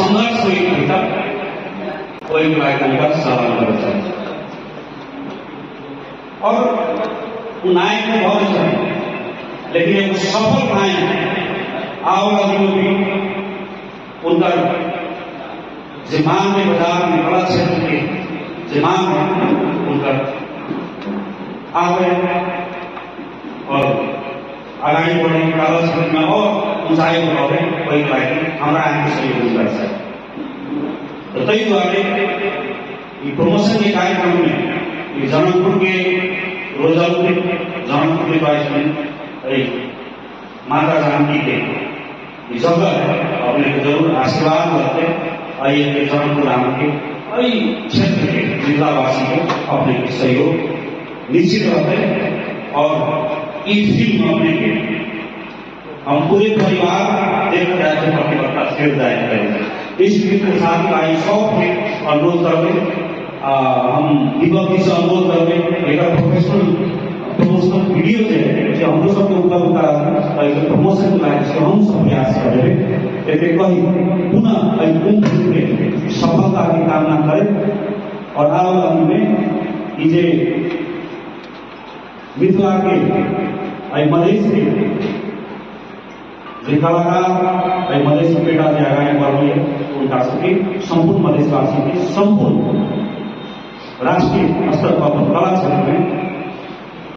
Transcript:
संघर्ष होई भीतर ओहि लागि सवाल करैत छथि और उ नायक भऽ गेल, लेकिन एगो सफल नायक आबऽ दिन भी उनकर जे मांग है बाजार में कला क्षेत्र के जे मांग है उनकर आवे और अगाडि बढे, कला क्षेत्र में और ऊंचाई पर आवे, ओहि लागि हमरा अहाँके सहयोग मिलत छै। तो ताहि दुआरे ई प्रमोशन के कार्यक्रम में ई जनकपुर के रोजल जनकपुर के चॉइस में माता जानकी के जगह है, अपने के जरूर आशीर्वाद रहते और ये जनकपुर धाम के एहि क्षेत्र के मिथिलावासी के अपने के सहयोग निश्चित रहते। और ई फिल्म अपने के हम पूरे परिवार देखल जाए तो प्रतिबद्धता फिर जाए करेंगे। इस फिल्म के साथ आई सब के अनुरोध करबे, हम दीपक जी से अनुरोध करबे एकर प्रोफेशनल प्रमोशनल वीडियो जे है से हमरो सबके उपलब्ध करा एकर प्रमोशन के लागि से हम सब प्रयास करबे। एते कही पुनः एहि कुंभ के सफलता के कामना करे और आबऽ दिन में ई जे मिथिला के एहि मधेश के जे कलाकार एहि मधेश के बेटा जे अगाडि बढ़लै उनका सबके संपूर्ण मधेशवासी के संपूर्ण राष्ट्रीय स्तर पर अपन कला क्षेत्र में